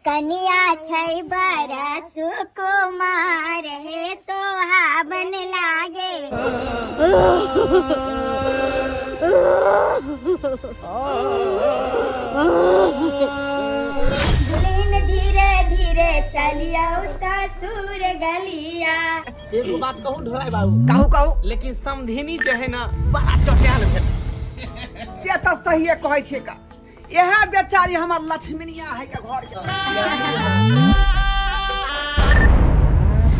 कनिया छै बड़ा सुकुमार हे सोहावन लागे। दुल्हन धीरे धीरे चलियौ ससुर गलिया। एगो बात कहू ढोराई बाबू? कहू कहू। लेकिन समधिनी जे है ना बड़ा चटैल भेल। से तऽ सहिए कहै छियै का, इएह बेचारी हमर लक्ष्मीनिया है के घर के।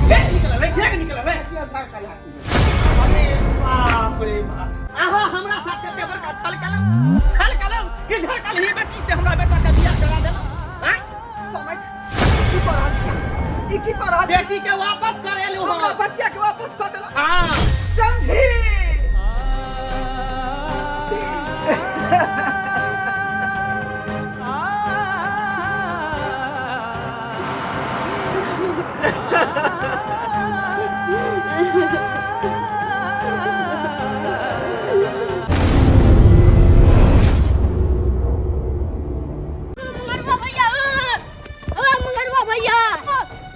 फेंक निकलल है, फेंक निकलल है। अरे बाप रे बाप, अहाँ हमरा साथ कते बड़का छल केलहुँ, छल केलहुँ कि झड़कल ही बेटी से हमरा बेटा के बियाह करा देलहुँ? आँय? समझ की कऽ रहल छियै? ई की कऽ रहल छियै? बेटी के वापस करेलहुँ हमरा हम। बचिया के वापस कऽ देलहुँ। हाँ। समझी। मंगरवा भैया, ओ मंगरवा भैया,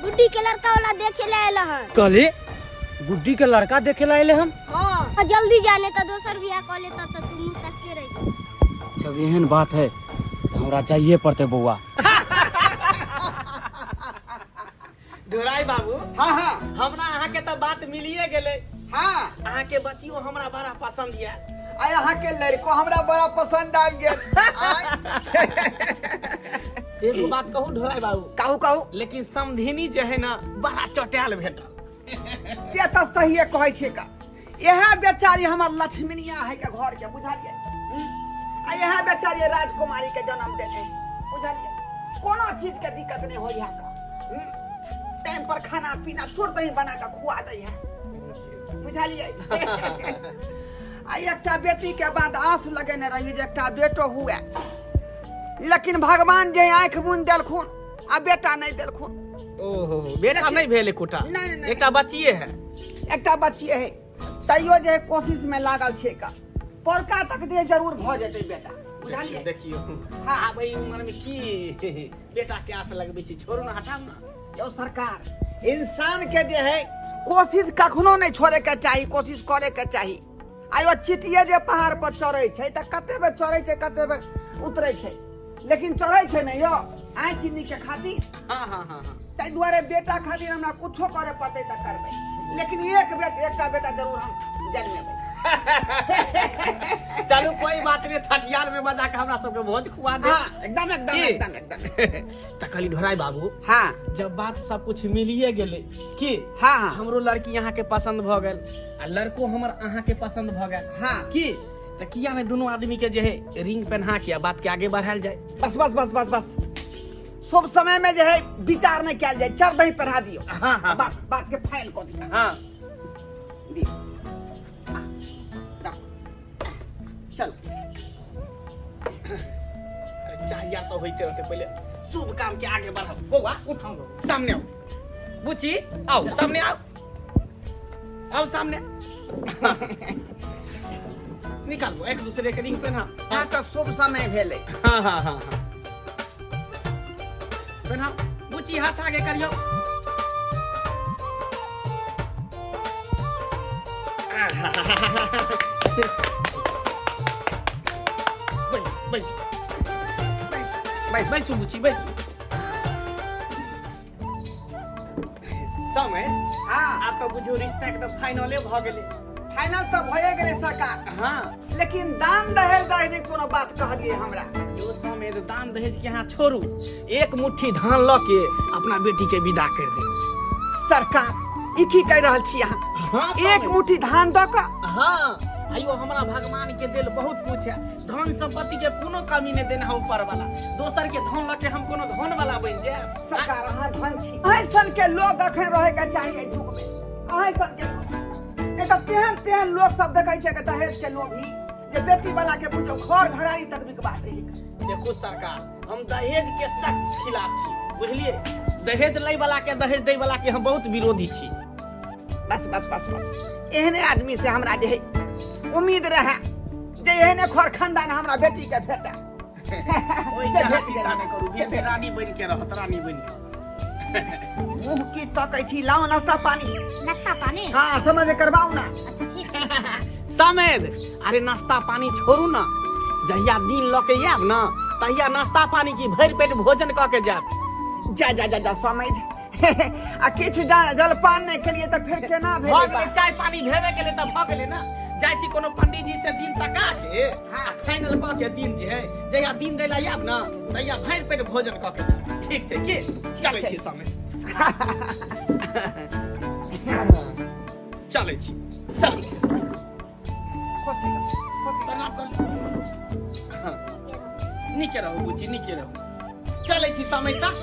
गुड्डी के लड़का वाला देखे ले आयल हन। कहली गुड्डी के लड़का देखे ला अइले हन? हाँ, जल्दी जाने तो दोसर बियाह कर लेता तो तू मुंह तक के रही। जब एहन बात है तो हमरा जाइए पड़ते बउआ। ढोराई बाबू। हाँ हाँ। हमरा अहाँ के तो बात मिलिए गेलै। हाँ। अहाँ के बच्चियो हमरा बड़ा पसंद यऽ। आ अहाँ के लड़को हमरा बड़ा पसंद आबि गेल। आय। एगो बात कहू ढोराई बाबू? कहू कहू। लेकिन समधिनी जे है ना बड़ा चटैल भेटल। से तऽ सहिए कहै छियै का, इएह बेचारी हमर लक्ष्मीनिया है के घर के, बुझलियै? आ इएह बेचारी राजकुमारी के जन्म देने, बुझलियै? कोनो चीज के दिक्कत नहीं होई है का। टाइम पर खाना पीना तुरंत ही बना के खुआ दै है, बुझलियै? आ एकटा बेटी के बाद आस लगेने रही जे एकटा बेटो हुए, लेकिन भगवान जे आँखि मुनि देलखुन आ बेटा नहीं देलखुन। ओहो, बेटा नहीं भेल एकोटा? नहीं, नहीं, नहीं। एकटा बच्चिए है। एकटा बच्चिए है, तैयो जे कोशिश में लागल छै का पड़का तक जे जरूर भऽ जेतै बेटा, बुझलियै? देखियो। हाँ। आब एहि उम्र में की बेटा के आस लगबै छी, छोड़ू ना, हटाउ ना। यौ सरकार, इंसान के जे है कोशिश कखनो नहीं छोड़े के चाही, कोशिश करे के चाही। आयो चिटिये जे पहाड़ पर चढ़ै छै तऽ कते बेर चढ़ै छै, कते बेर उतरै छै, लेकिन चढ़ै छै ने यौ आइ चिन्नी के खातिर। हाँ, हाँ, हाँ, हाँ। ताहि दुआरे बेटा खातिर हमरा कुछो करे पड़तै तऽ करबै, लेकिन एक बेट एकटा बेटा जरूर हम जन्मेबै। चलू कोई बात नहीं, छठियार में बजा के हमरा सबके भोज खुआ दे। हाँ, एकदम एकदम। की? एकदम एकदम। तऽ कहली ढोराई बाबू। हाँ। जब बात सब कुछ मिलिए गेलै की, हाँ, हाँ। हमरो लड़की अहाँ के पसंद भऽ गेल आ लड़को हमर अहाँ के पसंद भऽ गेल। हाँ। की तऽ किया ने दुनू आदमी के जे है रिंग पहना के आ बात के आगे बढ़ायल जाए। बस बस बस बस बस, शुभ समय में जे है विचार नहीं कयल जाए, चल दही पढ़ा दियो। हाँ, हाँ। बस बात के फाइल कऽ दियो। हाँ। दियो। हाँ, रखो। चलो। अरे चाहिए तो होते होते पहले शुभ काम के आगे बढ़ाओ। बौआ उठाओ, सामने आओ, बुची आओ सामने आओ, आओ सामने निकालो एक दूसरे के रिंग पहना। हाँ तो शुभ समय भेलै। हाँ हाँ हाँ हाँ पहना बुची, हाथ आगे करियो। बैस बैस। बैस। बैसू बुची बैसू। समय। हाँ। आब तऽ बुझू रिश्ता एकदम फाइनले भऽ गेलै। फाइनल तऽ भए गेलै सरकार। हाँ। लेकिन दान दहेज दहेज कोनो बात कहलियै हमरा। यो समय तऽ दान दहेज के अहाँ छोड़ू, एक मुट्ठी धान लऽ के अपना बेटी के विदा कर दे। सरकार ई की कहि रहल छी अहाँ? हाँ, एक समय। मुट्ठी धान दऽ कऽ? हाँ, आइयो हमरा भगवान के देल बहुत कुछ है, धन संपत्ति के कोनो कमी नहीं देना है ऊपर वाला। दोसर के धन लऽ के हम कोनो धन वाला बनि जायब? सरकार अहाँ धन छी, अहीं सन के लोग अखन रहे के चाही एहि युग में, अहीं सन के लोग। नहीं तऽ तेहन तेहन लोग सब देखै छै कि दहेज के लोभी जे बेटी वाला के बुझो घर घरारी तक बिकवा दै है। देखो सरकार, हम दहेज के सख्त खिलाफ छी, बुझलिए? दहेज लै वाला के दहेज दै वाला के हम बहुत विरोधी छी। बस बस बस बस, एहने आदमी से हमरा जे है उम्मीद रहे जे एहने खर खानदान हमरा बेटी के भेटे। ओहि से के भेट गेल चिंता नहि करू से बेटी भेट रानी बनि के रहत, रानी बनि के। मुँह की तकै छी, लाओ नाश्ता पानी। नाश्ता पानी? हाँ, समझ करबाउ ना। अच्छा ठीक छै। समेद, अरे नाश्ता पानी छोड़ू ना, जहिया दिन लऽ के आयब ना तहिया नाश्ता पानी की भरि पेट भोजन कऽ के जायब। जा जा जा जा समेद, आ किछु जलपान नहि केलियै तऽ फेर केना भऽ भेलै? गेलै, चाय पानी भेबे केलै तऽ भऽ गेलै ना। जाइ छी कोनो पंडीजी से दिन तका के आ फाइनल कऽ के दिन जे है, जहिया दिन दै लए आयब ना तहिया भरि पेट भोजन कऽ के जायब। ठीक छै की? चलै छी समय, चलै छी, चल। खुशी रह, खुशी रह। प्रणाम कर लियौ। नीके रहू बुच्ची, नीके रहू। चलै छी समय तक।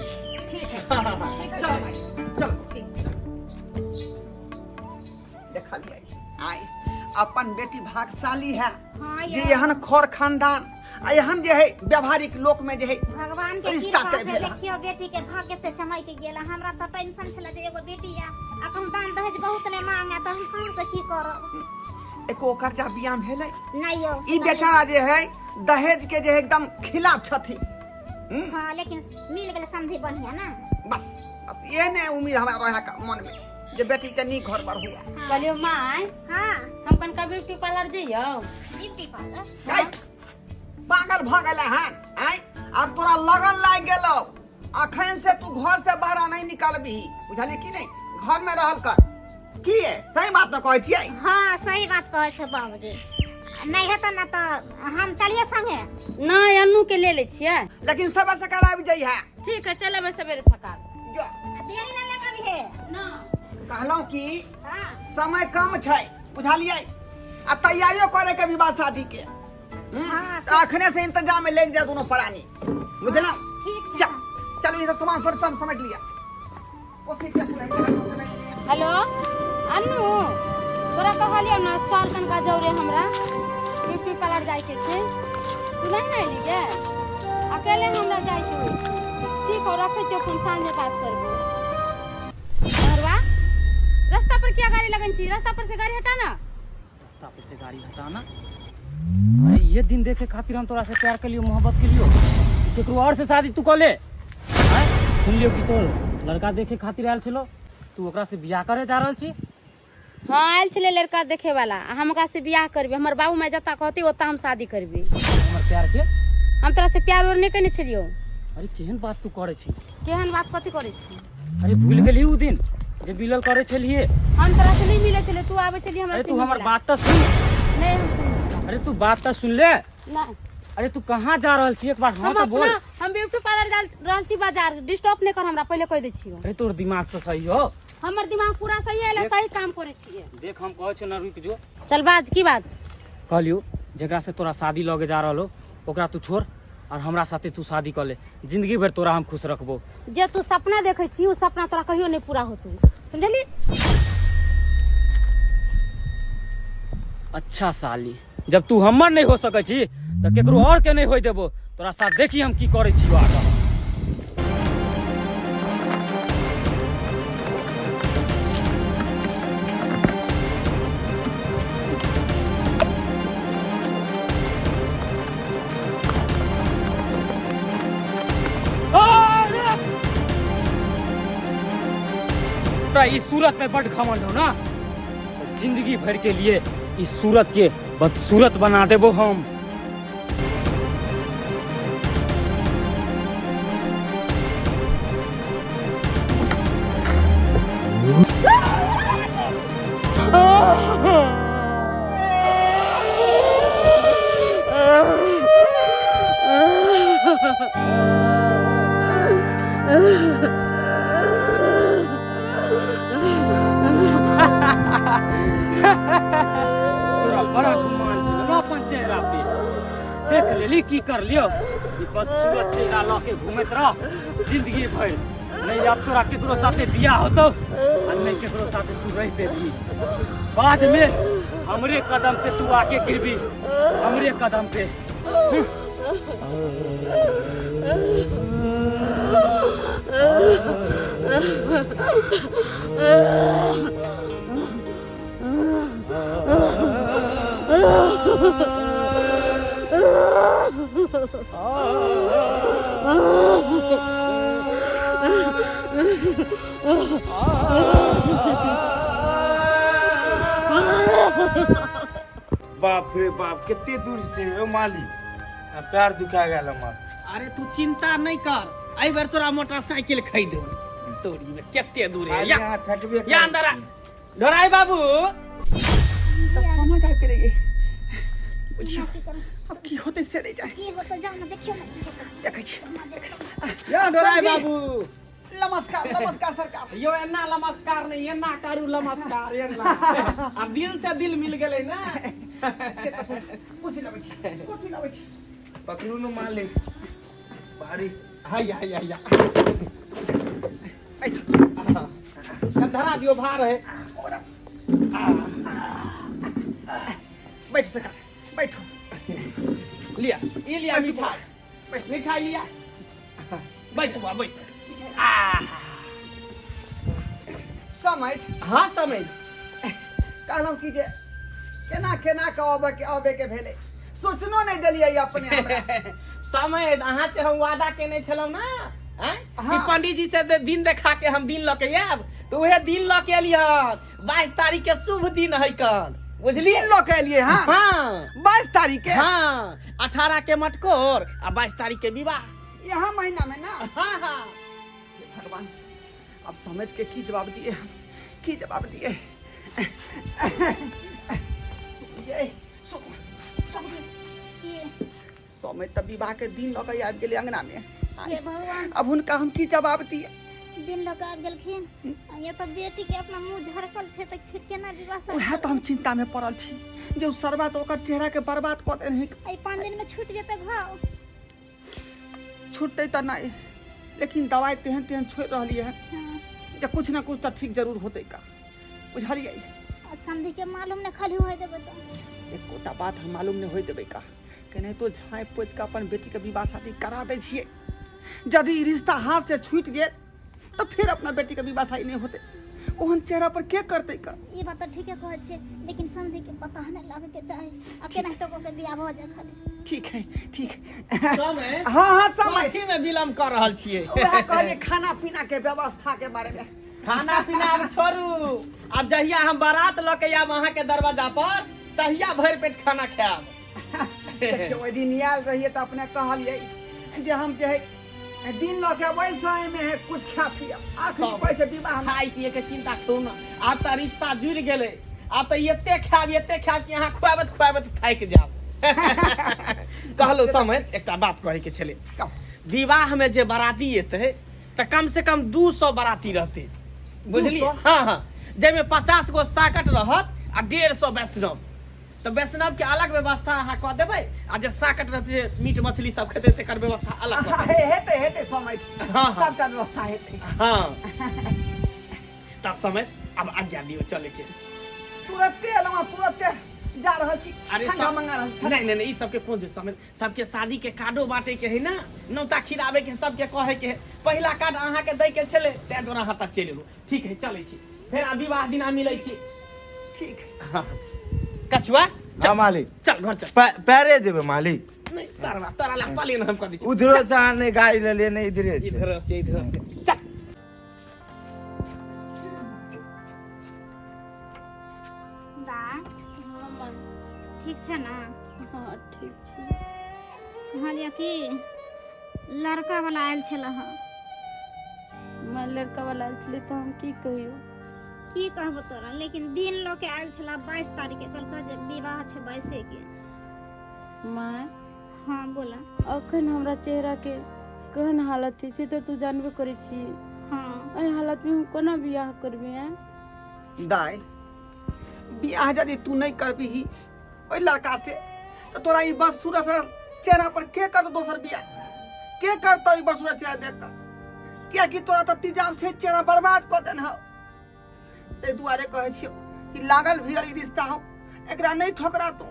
ठीक है, ठीक है। चल समय। चल। ठीक। देखलियै आइ अपन बेटी भागशाली है हाँ जे यौ। एहन खर खानदान आ एहन जे है व्यवहारिक लोक में जे है भगवान के रिश्ता कृपा तय से भेल हन। देखियो बेटी के भाग्य कते चमक गेल। हमरा तऽ टेंशन छलै जे एगो बेटी या अखन दान दहेज बहुत ने मांगे, तऽ हम कहाँ से की करब? एको कर्जा बियाह भेलै? नहीं यौ। ई बेचारा जे है दहेज के जे है एकदम खिलाफ छथिन। हाँ, लेकिन मिल गेल समझी बढ़िया ना। बस बस, ये ने उम्मीद हमरा रहे का मन में जे बेटी के नीक घर पर हुआ। कहलियौ माय। हाँ। हम कनका ब्यूटी पार्लर जइयौ। Beauty parlour? गाय, पागल भ गेलै हन? आँय, आब तोरा लगन लागि गेलौ, अखन से तू घर से बाहर नहीं निकलबही, बुझलियै कि नहीं? घर में रहल कर। की ये सही बात न कहै छियै? हाँ, सही बात कहै छौ बाबूजी। नहीं हेतौ ना तऽ हम चलिए संगे। नहि, अन्नू के ले लै छियै। लेकिन सबे सकाल आबि जइहे। ठीक है, चलेबै सवेरे सकाल। जो। देरी ना लगबिहे। ना। कहलहुँ कि हाँ। समय कम छै, बुझलियै? आ तैयारियो करे के विवाह शादी के। हाँ, तऽ अखने से इंतजाम में लागि जाय दोनों प्राणी, बुझलहुँ? ठीक छै। चल चलू, ई सब सामान सब सब समेट लिअ। कोसी के पूरा समेट लिअ। हेलो अन्नू, तोरा कहलियौ ना चल तनका जौरे हमरा ब्यूटी पार्लर जाइके छै, तू नहीं ने अयली गे? अकेले हमरा जाइके होइ छै। ठीक हो, रखै छियौ फोन, साँझमे बात करबो। घरवा रास्ता पर क्या गाड़ी लगन छी? रास्ता पर से गाड़ी हटा ना। रास्ता पे से गाड़ी हटाना? अरे ये दिन देखे खातिर हम तोरा से प्यार के लियो, मोहब्बत के लियो, केकरो और से शादी तू कऽ ले। आँय, सुन लियो कि तोर लड़का देखे खातिर आयल छलो, तू ओकरा से बियाह करे जा रहल छी? हाँ, आयल छलै लड़का देखे वाला, आ हम ओकरा से बियाह करबै। हमर बाबू माय जता कहती ओता हम शादी करबै। हमर प्यार के? हम तोरा से प्यार उर नहि केने छलियौ। अरे केहन बात तू करे छी? केहन बात कथी करै छी? अरे भूल गेली उ दिन जे मिलल करे छलिए? हम तोरा से नहीं मिले छले, तू आबै छली हमरा अरे से तू हमर मिलेला। बात तऽ सुन। नहीं, हम सुनै छी। अरे तू बात तऽ सुन ले। नहीं। अरे तू कहाँ जा रहल छी? एक बार हाँ हम तऽ बोल। अपना हम ब्यूटी पार्लर जा रहल छी बाजार, डिस्टर्ब नहीं कर हमरा, पहले कह दै छियौ। अरे तोर दिमाग तऽ सही हो? हमर दिमाग पूरा सही है, सही काम करै छियै। देख, हम कहै छियौ ना, रुकि जो। चल बाज, की बात? कहलियौ जेकरा से तोरा शादी लगे जा रहल हो ओकरा तू छोड़ और हमरा साथे तू शादी कर ले, जिंदगी भर तोरा हम खुश रखबो। जे तू सपना देखै छी उ सपना तोरा कहियो नहीं पूरा होतौ, समझली? अच्छा साली, जब तू हमर नहीं हो सकै छी तऽ केकरो और के नहीं होय देबो। तोरा साथ देखी हम की करै छी आगा। तोरा इस सूरत में बड घमंड हो ना, तो जिंदगी भर के लिए इस सूरत के बदसूरत बना देबो हम। तोरा बड़ा गुमान छलो ना अपन चेहरा पे, देख लेली की कर लियो। ई बदसूरत चेहरा लऽ के घूमैत रह जिंदगी भरि। नहीं अब तोरा केकरो साथे बियाह होतो आ नहीं केकरो साथे तू रह पेबी। बाद में हमरे कदम पे तू आके गिरबी, हमरे कदम पे। बाप रे बाप कते दूर से ओ मालिक आ पैर दुखा गेल हमर। अरे तू चिंता नहीं कर, एहि बेर तोरा मोटरसाइकिल खरीद देबो। तोरी में कते दूर है या यहाँ ठकबे या अंदर आ। ढोराई बाबू तऽ समय आबि गेलै ये। बुझियौ अब की होतै से नहि जाय। की होतै जाउ ने, देखियौ ने की होतै। देखै छी। या ढोराई बाबू। नमस्कार नमस्कार सरकार। यो एना नमस्कार नहीं, एना करू नमस्कार एना। आ दिल से दिल मिल गेलै ना। से तऽ कुर्सी लबै छी, कुर्सी लबै छी। पकड़ू न मालिक भारी। हैया हैया हैया धरा दियो, भार है। बैठू सरकार, बैठू। लिया ई लिया मिठाई, मिठाई लिया। बैस बुआ बैस। समय। हाँ समय। कहलहुँ कि जे केना केना के अबे के अबे के भेलै, सोचनो नहि देलियै अपने हमरा। समय अहाँ से हम वादा केने छलहुँ ना आँय? कि हाँ। पंडीजी से दिन देखा के हम दिन लऽ के आयब, तऽ उहे दिन लऽ के एलियै। 22 तारीख के शुभ दिन है कल, बुझलियै? दिन लऽ के एलियै? हाँ। हाँ। 22 तारीख के? हाँ, 18 के मटकोर आ 22 तारीख के विवाह। यहाँ महीना में ना? हाँ हाँ। हे भगवान, अब समझ के की जवाब दिए हम, की जवाब दिए? ये समय तऽ विवाह के दिन लऽ के आबि गेलै अंगना में। हे भगवान, अब हुनका हम की जवाब दिए? दिन लऽ के आबि गेलखिन आ ये तऽ बेटी के अपना मुंह झरकल छै, तऽ फिर केना विवाह सब? उएह तऽ हम चिंता में पड़ल छी जे ओ सरबा तऽ ओकर चेहरा के बर्बाद कऽ देने। एहि 5 दिन में छूटि जेतै घाव? छूटतै तऽ नहि, लेकिन दवाइ तेहन तेहन छोड़ि रहलियै हन जे कुछ ने कुछ तऽ ठीक जरूर होतै का, बुझलियै? आ समधी के मालूम नहि खाली होय देबै तऽ? एकोटा बात हम मालूम नहि होय देबै का। केनाहितो झाँपि पोति कऽ अपन बेटीके विवाह शादी करा दै छियै। यदि ई रिश्ता हाथ से छूटि गेल तऽ फेर अपना बेटीके विवाह शादी नहि होतै। ओहन चेहरा पर के करतै का? ई बात तऽ ठीके कहै छियै, लेकिन समधी के पता नहि लागे के चाही आ केनाहितो कऽ के बियाह भऽ जाय खाली। ठीक है, ठीक है। समय। हाँ हाँ समय। कथी में विलम्ब कऽ रहल छियै? वएह कहलियै खाना पीना के व्यवस्था के बारे में। खाना पीना आब छोड़ू, आब जहिया हम बारात लऽ के आयब अहाँके दरवाजा पर तहिया भरि पेट खाना खायब। देखियौ, ओहि दिन आयल रहियै तऽ अपने कहलियै जे हम जे है दिन लऽ के अबै समय में है कुछ खा पियब। आखिरी सब। कहै छै विवाह में खाय पिए के चिंता छोड़ू ना, आब तऽ रिश्ता जुड़ि गेलै, आब तऽ एते खायब एते खायब कि अहाँ खुआबैत खुआबैत थाकि जायब। कहलहुँ समय, एकटा बात कहै के छलै। कहू। विवाह में जे बाराती एतै तऽ कम से कम 200 बाराती रहतै, बुझलियै? 200? हाँ हाँ, जाहिमे 50 गो साकट रहत आ 150 वैष्णव। तऽ वैष्णव के अलग व्यवस्था अहाँ कऽ देबै आ जे साकट रहतै, जे मीट मछली सब खेतै, तकर व्यवस्था अलग कऽ देबै। हेतै हेतै समय। हाँ, हाँ। सबटा व्यवस्था हेतै। हाँ, तब समय आब आज्ञा दियौ चले के। तुरते एलहुँ आ तुरते जा रहल छी। अरे ठंडा सब मंगा रहल छी। नहीं नहीं नहीं, ई सबके कोन छै समय? सबके शादी के कार्डो बांटे के है ना, नौता खिलाबे के, सबके कहे के है। पहिला कार्ड अहाँ के दै के छलै, तै दुआरे अहाँ तक चलि एलहुँ। ठीक है, चलै छी फेर, आ विवाह दिना मिलै छी। ठीक। हाँ। कछुआ चल। हाँ मालिक। चल घर चल। पैरे जेबै मालिक? नहीं सरवा, तोरा ला पलेन हम कऽ दै छी। उधरो से अहाँ नहि गाड़ी लेलियै, नहि इधरे से। इधर से, इधर से चल। बा, ठीक छै ने? हाँ ठीक छी। कहलियै कि लड़का वाला आयल छल हँ। मैं लड़का वाला आयल छलै तऽ हम की कहियौ? की कहबो तोरा, लेकिन दिन लऽ के आयल छला 22 तारीख के, कहलका जे विवाह छै 22 के। माय। हाँ बोला। अखन हमरा चेहरा के केहन हालत है से तऽ तू जानबे करै छी। हाँ। एहि हालत में हम कोना बियाह करबै? आँय दाइ, बियाह यदि तू नहि करबिही ओहि लड़का से तऽ तोरा ई बदसूरत चेहरा पर के करतौ दोसर बियाह? के करतौ ई बदसूरत चेहरा देख कऽ? कियाकि तोरा तऽ तिजाब से चेहरा बर्बाद कऽ देने हौ। ताहि दुआरे कहै छियौ कि लागल भिड़ल ई रिश्ता हौ, एकरा नहि ठोकरा तू।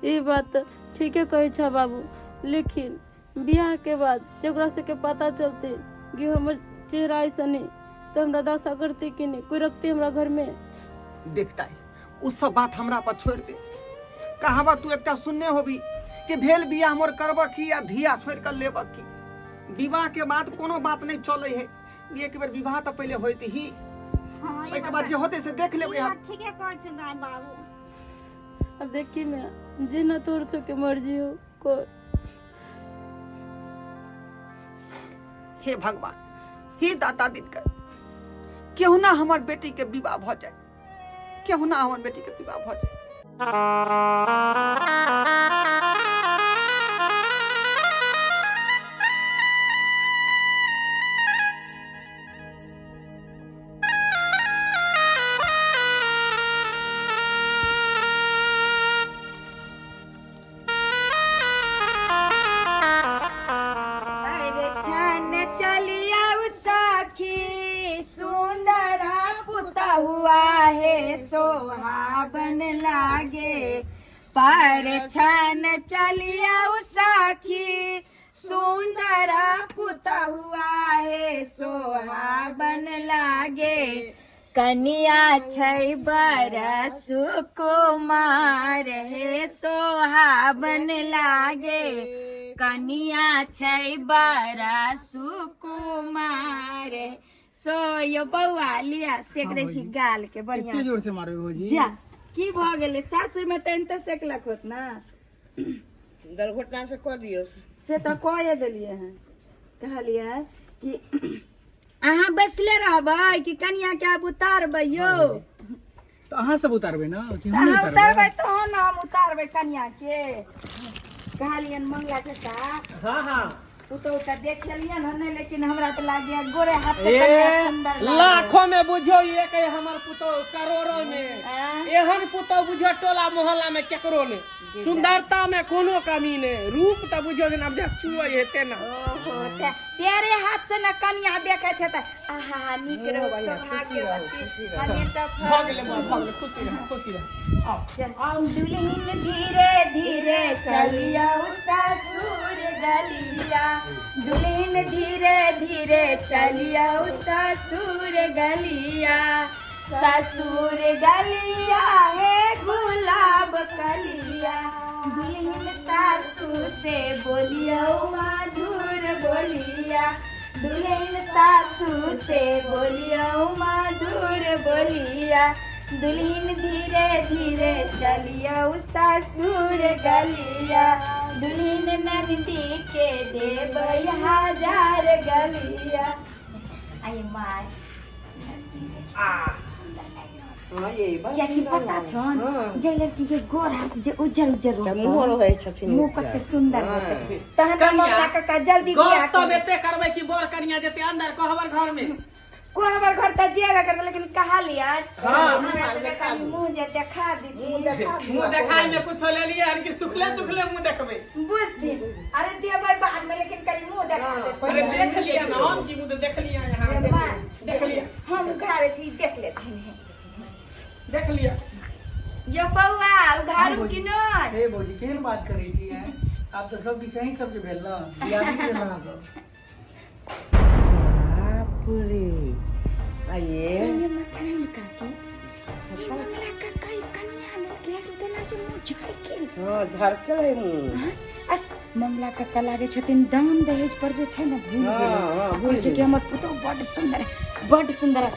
ई बात तऽ ठीके कहै छह बाबू, लेकिन बियाह के बाद जकरा सबके पता चलते कि हमर चेहरा ऐसा नहीं तऽ हमरा दशा करते कि नहीं? कोई रखते हमरा घर में? देखता है, उ सब बात हमरा पर छोड़ दे। कहावत तू एकटा सुनने होबी कि भेल बियाह मोर करब की आ धिया छोड़ि कऽ लेब की। विवाह के बाद कोनो बात नहीं चले है, एक बेर विवाह तऽ पहिले होइत ही, हाँ, ई ओहिके बाद जे होतै से देख लेबै हम। बात ठीके कहै छै दाइ बाबू। अब देखी मैं जेना तोर सबके मर्जी हो को। हे भगवान, हे दाता दिनकर, केहू ना हमर बेटी के विवाह भऽ जाए, केहू ना हमर बेटी के विवाह भऽ जाए। अरे छन चलिया सखी सुंदर पुतहुआ हे सोहाबन लागे, पर छन चलिया सखी सुंदर पुतहुआ हे सोहाबन लागे, कनिया छै बड़ सुकुमार हे सोहाबन लागे, कनिया छै बड़ सुकुमार। सो यो बौआ लिया सेक दै छी गाल के बढ़िया एते जोर से मारबै भौजी? जा की भऽ गेलै, सासुर में तऽ एनते सेकलक होत ना। दरघोटना से कऽ दियौ। से तऽ कए देलियै हँ। कहलियै कि अहाँ बैसले रहबै कि कनिया के आब उतारबै यौ? तऽ अहाँ सब उतारबै ने कि हम अहाँ उतारबै? उतारबै तहन ने हम उतारबै कनिया के। कहलियनि मंगला चाचा, हाँ हाँ, पुतहु तऽ देखेलियनि हन नहि, लेकिन हमरा तऽ लागैया गोरे हाथ से कनिया सुंदर लागै। लाखों में बुझियौ एक है हमर पुतोह, करोड़ों में एहन पुतोह बुझियौ टोला मोहल्ला में केकरो ने। सुंदरता में कोनो कमी नहीं, रूप तऽ बुझियौ जेना बुझियौ चुअै है तेना। ओहो, ते तेरे हाथ से न कनिया देखै छै तऽ आहा नीक रहो, सौभाग्यवती हमेशा। भऽ गेलै माँ, भऽ गेलै, खुशी रह, खुशी रह। आउ। दुल्हन धीरे धीरे चलियौ ससुर गलिया, दुल्हन धीरे धीरे चलियौ ससुर गलिया, ससुर गलिया हे गुलाब कलिया, दुल्हन सासू से बोलियौ मधुर बोलिया, दुल्हन सासू से बोलियौ मधुर बोलिया, दुल्हन धीरे धीरे चलियौ ससुर गलिया, दुल्हन ननदी के देबै हजार गलिया। आई माय, कियाकि पता छन जे लड़की के गोर हाथ जे उज्जर उज्जर रहतौ, मुँह रहै छथिन, मुँह कते सुंदर होतै, तहन कनिया, मंगला काका जल्दी बियाह गप सब करू। एते करबै कि बर कनिया जेतै अंदर कहबर घर में? कोहबर घर तऽ जेबे करतै, लेकिन कहलियै हाँ। हमरा सबके कनि मुँह जे देखा दीदी। मुंह देखाय में कुछो लेलियै हन कि सुखले सुखले मुंह देखबै? बुझथिन, अरे देबै बाद में, लेकिन कनि मुँह देखा देबै। अरे देख लिया ना हम की मुंह देख लिया, यहाँ से देख लिया। हम उघारे छी, देख लेथिन। देख लिया यो बौआ, उघारू कि नहि? हे भौजी, केहन बात करै छी आँय? आब तऽ सब किछु अहीं सबके भेल ने, बियाह नहि भेल अहाँके। बाप रे, आइए ये मथाइन काकी, ई मंगला काका ई कनिया लेके आयल देला जे मुँह झड़केल। हाँ, झरकल है मुँह। आ मंगला काका लागे छथिन दान दहेज पर जे छै ने भूल हाँ, गेलै। हाँ, आ भूल कहै छै कि गेलै। हमर पुतोह बड्ड सुंदर है, बड्ड सुंदर है।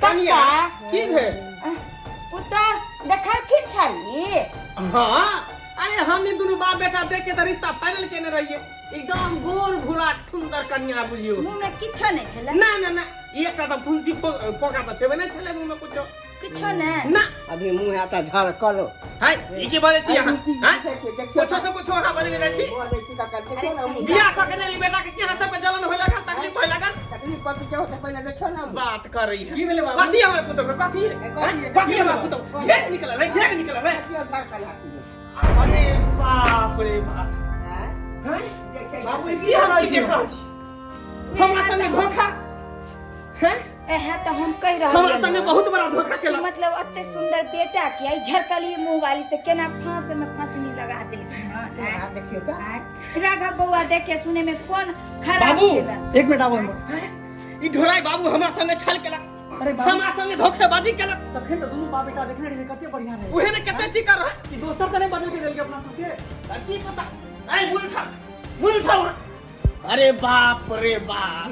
कनिया, काका की भेल? पुतोह देखलखिन छली? हाँ, अरे हम ही दुनू बाप बेटा देख के तऽ रिश्ता फाइनल केने रहिए। एकदम गोर भूराक सुंदर कनिया बुझियो। मुँह में किछो नहि छलै? ना ना ना, एकटा तऽ फुंसी फोका तऽ छेबे नहि छलै मुँह में कुछो। किछो नहि ना। अभी मुँह है तऽ झरकल। हाय, ई की बजै छी अहाँ? की हाँ? देखै छी, देखियौ। कुछो से कुछो अहाँ बजने जाइ छी। बजै छी काका, देखियौ ने मुँह। बियाह कऽ के नहि बेटा के अहाँ सबके जलन होय लागल, तकलीफ होय लागल। तकलीफ कथी के होतै, पहिने देखियौ ने मुँह। बात करै है। की भेलै बाबू? कथी हमर पुतोह के कथी है? कथी? कथी हमर पुतोह? घेर निकलल है, घेर निकलल है। देखियौ झरकल है की। अरे बाप रे बाप। आँय? हैं? देखै बाबू, छी। ई हम की देख रहल छी? हमरा संगे धोखा हैं? एहे तऽ हम कहि रहल हमरा संगे बहुत बड़ा धोखा केलक। मतलब एते सुंदर बेटा के आई झरकली मुंह वाली से केना फांस में फांसनी लगा देलखिन हन। आ देखियौ तऽ। आँय? राघव बौआ, देखे सुने में कोन खराब बाबू। छेला? एक मिनट आबो हम। ई ढोराई बाबू हमरा संगे छल केलक। अरे बाबू। हमरा संगे धोखेबाजी केलक। तखन तऽ दुनू बाप बेटा देखने रहियै कते बढ़िया रहै। उहे ने कते चिकर रहे। ई दोसर तऽ नहि बदल के देलकै अपना सबके? आ की पता। ऐ मुंह उठा, मुंह उठाओ। अरे बाप रे बाप,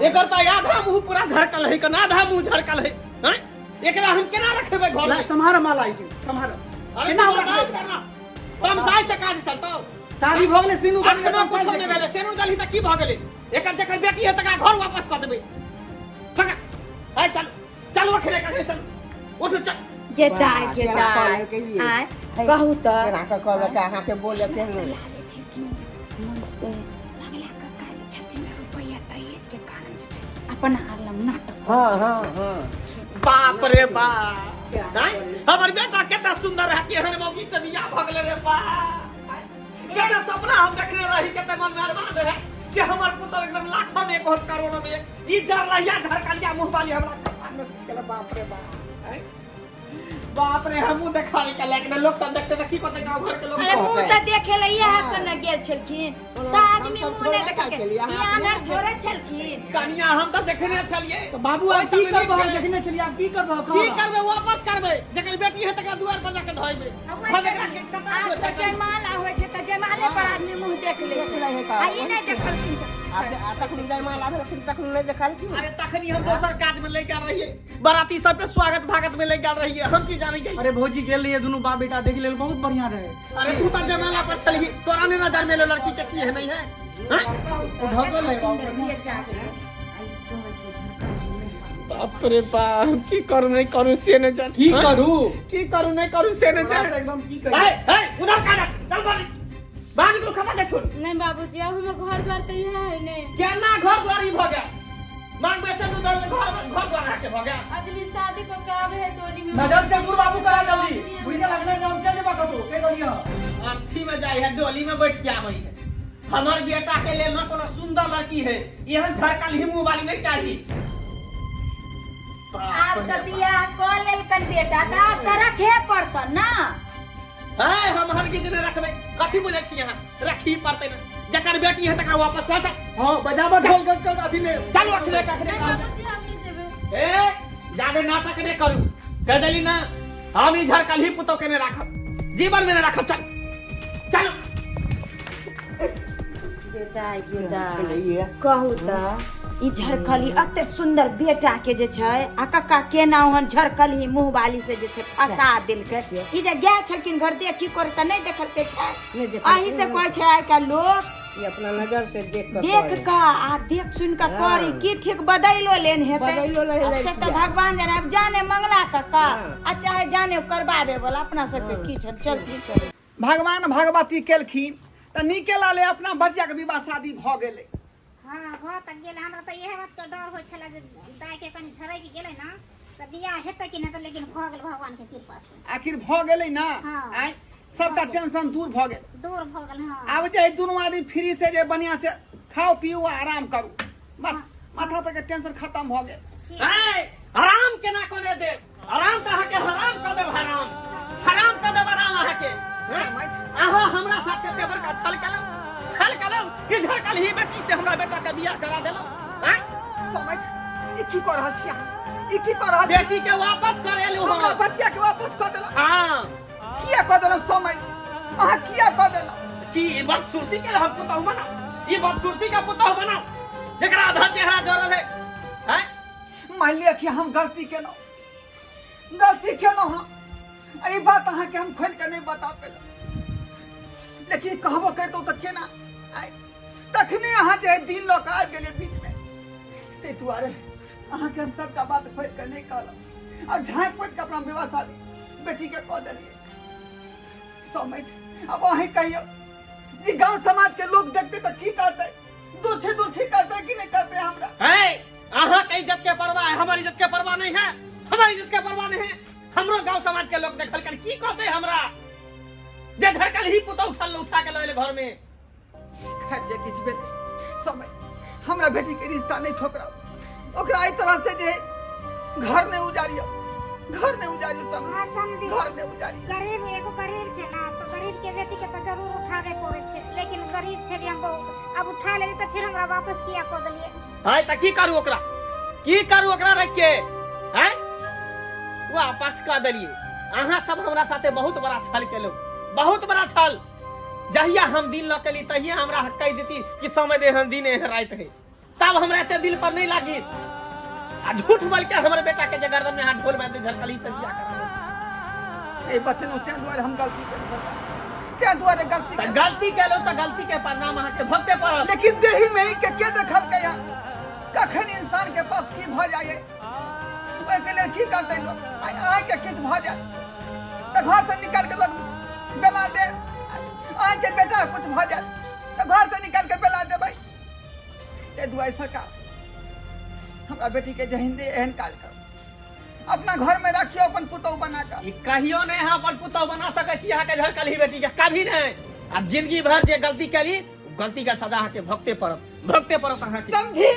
एकर त आधा मुंह पूरा झरकल है, कना आधा मुंह झरकल है। हैं, एकरा हम केना रखबै घर में? सम्हार माला ई सम्हार। अरे केना तू रखबै? बर्दाश्त करना, तमसाइ से काज चलतौ? शादी भऽ गेलै, सिनू दली। अखनो कुछो नहि भेलै। सेनु दलही तऽ की भऽ गेलै? एकर जकर बेटी है तकरा घर वापस कऽ देबै। पकड़, आइ चल, चल अखने कखने चल, उठ चल। गेताय वाह, केना गेताय कहलकै ये? आय कहू तऽ। केना कऽ कहलक अहाँके बोले केहन? लागै छै कि मंगला कक्का जे छथिन ने, रुपैआ दहेज के कारण जे छै अपना आर लग नाटक। हाँ हाँ हाँ। बाप रे बाप, आँय? हमर बेटा कते सुंदर है, केहन मौगी से बियाह भऽ गेलै रे बाप। कते सपना हम देखने रही, कते मन में अरमान रहे कि हमर पुतोह एकदम लाखों में एक होत, करोड़ों में एक। ई जरलहिया झरकलिया मुंह वाली हमरा कपार में से गेलै। बाप रे बाप, आँय? बाप रे, हमहूँ देखाबै के लायक नहि। लोक सब देखते तऽ की कहतै गाँव घर के लोग? अरे मुँह तऽ देखे ले इएह सब ने गेल छलखिन तऽ आदमी हमसब मुँह थोड़े नहि देखलकै। छलियै, ई अहाँ आन्हर थोड़े छलखिन। कनिया, हम तऽ देखने छलियै। तऽ बाबू, आब की ओहि समय करबह? नीक छलै। देखने छलियै, आब की करबह? की करबै? वापस करबै। जकर बेटी है तकरा दुआर पर जाके धोइबै। हम एकरा के कतऽ आब रखबै? तऽ जयमाला होइ छै तऽ जयमाले पर आदमी मुँह देख लै देख छै। लै है। आ ई नहि देखलखिन। आ तखन जयमाला भेलखिन, तखन नहि देखलखिन। अरे तखनी हम दोसर काज में ले गेल रहियै, बाराती सबके स्वागत भागत में ले गेल रहियै, हम की जानै गई। अरे भौजी, गेल रहियै दुनू बाप बेटा, देख लेल, बहुत बढ़िया रहे। अरे तू तऽ जमाला पर छलही, तोरा नहि नजर में एलो लड़की के की है नहीं है, हैं? ओ ढकल है बाबू। बेटा के आ ई कहै छै झरकल। बाप रे बाप, की करू नहीं करू से नहीं जान। की करू? की करू नहीं करू से नहीं जान। एकदम की करू? ए ए, उधर का जा, चल बाहर, बाहर निकलो, खता जा छोड़। नहीं बाबूजी, अब हमर घर द्वार तऽ इएह है ने। केना घर द्वार ई भ गया? मांगबे से दूध घर घर द्वार आके भ गया। आदमी शादी कऽ के आबे है टोली में। नजर से दूर बाबू करा जल्दी, बुझि गेल? अखने हम चल जेबा कतौ, कहि देलियै। अर्थी में जाय है, डोली में बैठ के आबै है। हमर बेटा के लेल ना कोनो सुंदर लड़की है, एहन झरकल ही मुंह वाली नहीं चाहिए। आब तऽ बियाह कऽ लेलकन बेटा तऽ आब तऽ रखे पड़तन ना। है, हम हरगिज नहीं रखबै। कथी बोलै छी अहाँ? रखी पड़तै ना, जकर बेटी है तकरा वापस कऽ चल। हाँ, बजाबा ढोल कर कर अथी में। चल अखने कखने। नहीं बाबूजी, हम नहीं जेबै। ए, जादे नाटक नहीं करू, कह देली ना, हम ई झरकल ही पुतोह के नहीं राखब, जीवन में नहीं राखब। चल चल। बेटा बेटा, कहू तऽ, ई झरकली एते सुंदर बेटा के जे छै आ कक्का केना ओहन झरकली मुँह वाली से जे छै फंसा देलकै? ई जे गेल छलखिन घर देखी कर तऽ नहि देखलकै छै। नहि देखलकै। अही से कहै छै आइ काल्हि लोक ई अपना नजर से देख कऽ देख करे। कऽ आ देख सुन कऽ करी की ठीक बदैलो लेन हेतै। बदैलो लेन आब से तऽ लड़किया। भगवान जाने, आब जाने मंगला कक्का हाँ। आ चाहे जाने करबाबे वाला, अपना सबके की छै, चलती। भगवान भगवती केलखिन तऽ नीके लाले अपना बचियाके विवाह शादी भऽ गेलै। हँ, भऽ तऽ गेल। हमरा तऽ इएह बातके डर होइ छलै जे दाइके कनि झरकि गेलै ने तऽ बियाह हेतै कि नहि, तऽ लेकिन भऽ गेल भगवानके कृपासँ। आखिर भऽ गेलै ने। हाँ। आँय, सबटा टेंशन दूर भऽ गेल। दूर भऽ गेल, हँ। आब जे है दुनू आदमी फ्री से जे बढ़िया से खाओ पियो आ आराम करू, बस माथा पर के टेंशन खत्म भऽ गेल। ऐ, आराम केना कोने देब? आराम तऽ अहाँके हराम कऽ देब, हराम हराम कऽ देब आराम अहाँके, हैं? अहाँ हमरा साथ एते बड़का छल केलहुँ, छल केलहुँ कि झरकल ही बेटी से हमरा बेटा के बियाह करा देलहुँ, हैं? समझ, ई की कऽ रहल छी अहाँ? ई की कऽ रहल छी? बेटी के वापस करेलहुँ हमरा हम। बचिया के वापस कऽ देलहुँ? हाँ। किया कऽ देलहुँ समय? अहाँ किया कऽ देलहुँ? की ई बदसूरती के हम पुतहु बनाउ? ई बदसूरती के पुतहु बनाउ जेकरा आधा चेहरा जरल है, हैं? मान लिअ कि हम गलती केलहुँ, गलती केलहुँ हम। एहि बात अहाँके हम खोलि कऽ नहि बता पेलहुँ, लेकिन कहबो करितहुँ तऽ केना? आइ तखने अहाँ जे दिन लऽ कऽ आबि गेलियै बीचमे, ताहि दुआरे अहाँके हम सबटा बात खोलि कऽ नहि कहलहुँ आ झाँपि पोति कऽ अपना विवाह शादी बेटीके कऽ देलियै। समय अब अहीं कहियौ जे गाँव समाज के लोग देखते तऽ की कहतै? दुर्छी दुर्छी करतै कि नहि करतै हमरा? है, अहाँ के इज्जत के परवाह है, हमर इज्जत के परवाह नहीं है। हमर इज्जत के परवाह नहीं है। हमरो गांव समाज के लोग देखल की कहते हमरा जे झरकल ही पुतौ उठल उठा के लऽ एलै घर में। खैर, जे किछु भेल समय, हमरा बेटी के रिश्ता नहीं ठोकराउ, ओकरा एहि तरह से जे घर नहीं उजारियो, घर नहीं उजारियो सब। हाँ, समझी। घर नहीं उजारियो। गरीब एगो गरीब छै ना, तऽ गरीब के बेटी के तऽ जरूर उठाबे पड़ै छै, लेकिन गरीब छलियै हम बहुत, आब उठा लेली तऽ फिर हमरा वापस किया कऽ देलियै? है तऽ की करू ओकरा, की करू ओकरा रख के? हैं, वापस कऽ देलियै। अहाँ सब हमरा साथे बहुत बड़ा छल केलहुँ, बहुत बड़ा छल। जहिया हम दिन लऽ के ली तहिया हमरा कहि देती कि समय दे हम दिन एहन राति है, तब हमरा एते दिल पर नहीं लागी। आ झूठ बोल के हमर बेटा के जे गर्दन में हाथ ढोल बांध दे झलकली से बियाह करा दे। ए बचनो तें दुआरे हम गलती केलहुँ सरकार, तें दुआरे गलती तऽ गलती केलहुँ तऽ गलती के परिणाम अहाँके भोगते पड़त। लेकिन देही में ही के देखलकै हँ, कखन इंसान के पास की भऽ जाइए, ओहिके लेल की करतै लोक? आइ अहाँके किछु भऽ जाय तऽ घर से निकालि के लोक बेला दे, अहाँके बेटा कुछ भऽ जाय तऽ घर से निकालि के बेला देबै। ताहि दुआरे सरकार हमरा बेटी के जहन दे एहन काज करू, अपना घर में रखियो अपन पुतोह बना कऽ। ई कहियो नहीं अहाँ अपन पुतोह बना सकै छी अहाँके झरकलही बेटी के, कभी नहीं। आब जिंदगी भर जे गलती केली गलती के सजा अहाँके भोगते पड़त, भोगते पड़त अहाँके। समझी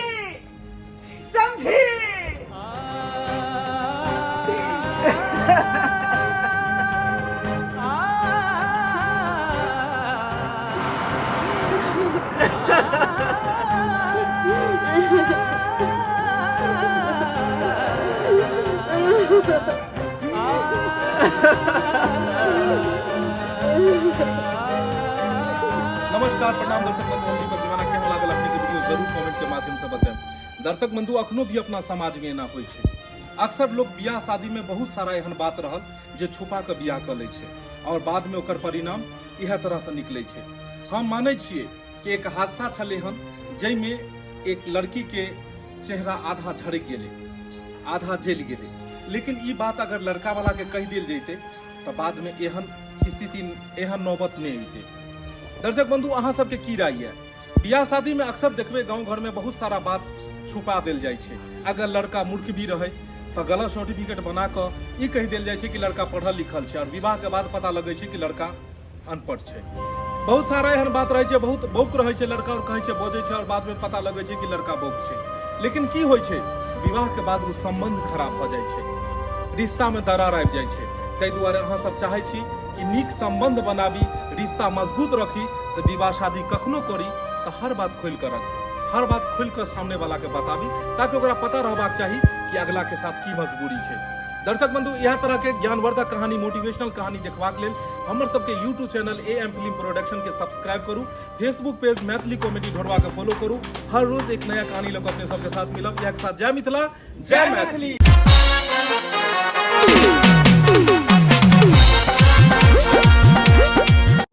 समझी। नमस्कार, प्रणाम दर्शक बंधु, हम दीपक दीवाना। केहन लागल अपने के वीडियो जरूर कमेंट के माध्यम से बताएं। दर्शक बंधु, अखनो भी अपना समाज में एना होइ छै। अक्सर लोग बियाह शादी में बहुत सारा एहन बात रहल जे छुपा के बियाह कऽ लै छै और बाद में ओकर परिणाम इएह तरह से निकलै छै। हम मानै छियै कि एक हादसा छलै हन जाहिमे एक लड़की के चेहरा आधा झड़कि गेलै, आधा जलि गेलै, लेकिन ई बात अगर लड़का वाला के कहि देल जैतै तऽ बाद में एहन स्थिति, एहन नौबत नहि अयतै। दर्शक बंधु, अहाँ सबके की राय यऽ? बियाह शादी में अक्सर देखबै गांव घर में बहुत सारा बात छुपा देल जाइ छै। अगर लड़का मूर्ख भी रहै तऽ गलत सर्टिफिकेट बना कऽ ई कहि देल जाइ छै कि लड़का पढ़ल लिखल छै, और विवाह के बाद पता लगै छै कि लड़का अनपढ़ छै। बहुत सारा एहन बात रहै छै, बहुत बौक रहै छै लड़का और कहै छै बजै छै, और बाद में पता लगै छै कि लड़का बौक छै। लेकिन की होइ छै, विवाह के बाद ओ संबंध खराब भऽ जाइ छै, रिश्ता में दरार आबि जाइ छै। ताहि दुआरे अहाँ सब चाहै छी कि नीक संबंध बनाबी, रिश्ता मजबूत रखी, तऽ विवाह शादी कखनो करी तऽ हर बात खोलि कऽ रखी, हर बात खोलि कऽ सामने वाला के बताबी, ताकि ओकरा पता रहबाक चाही कि अगला के साथ की मजबूरी छै। दर्शक बंधु, इएह तरह के ज्ञानवर्धक कहानी, मोटिवेशनल कहानी देखबाक लेल हमर सबके YouTube channel A M film production के सब्सक्राइब करू, फेसबुक पेज मैथिली कॉमेडी ढोरवा के फॉलो करू। हर रोज एक नया कहानी लऽ कऽ अपने सबके साथ मिलब। इएह के साथ जय मिथिला, जय मैथिली।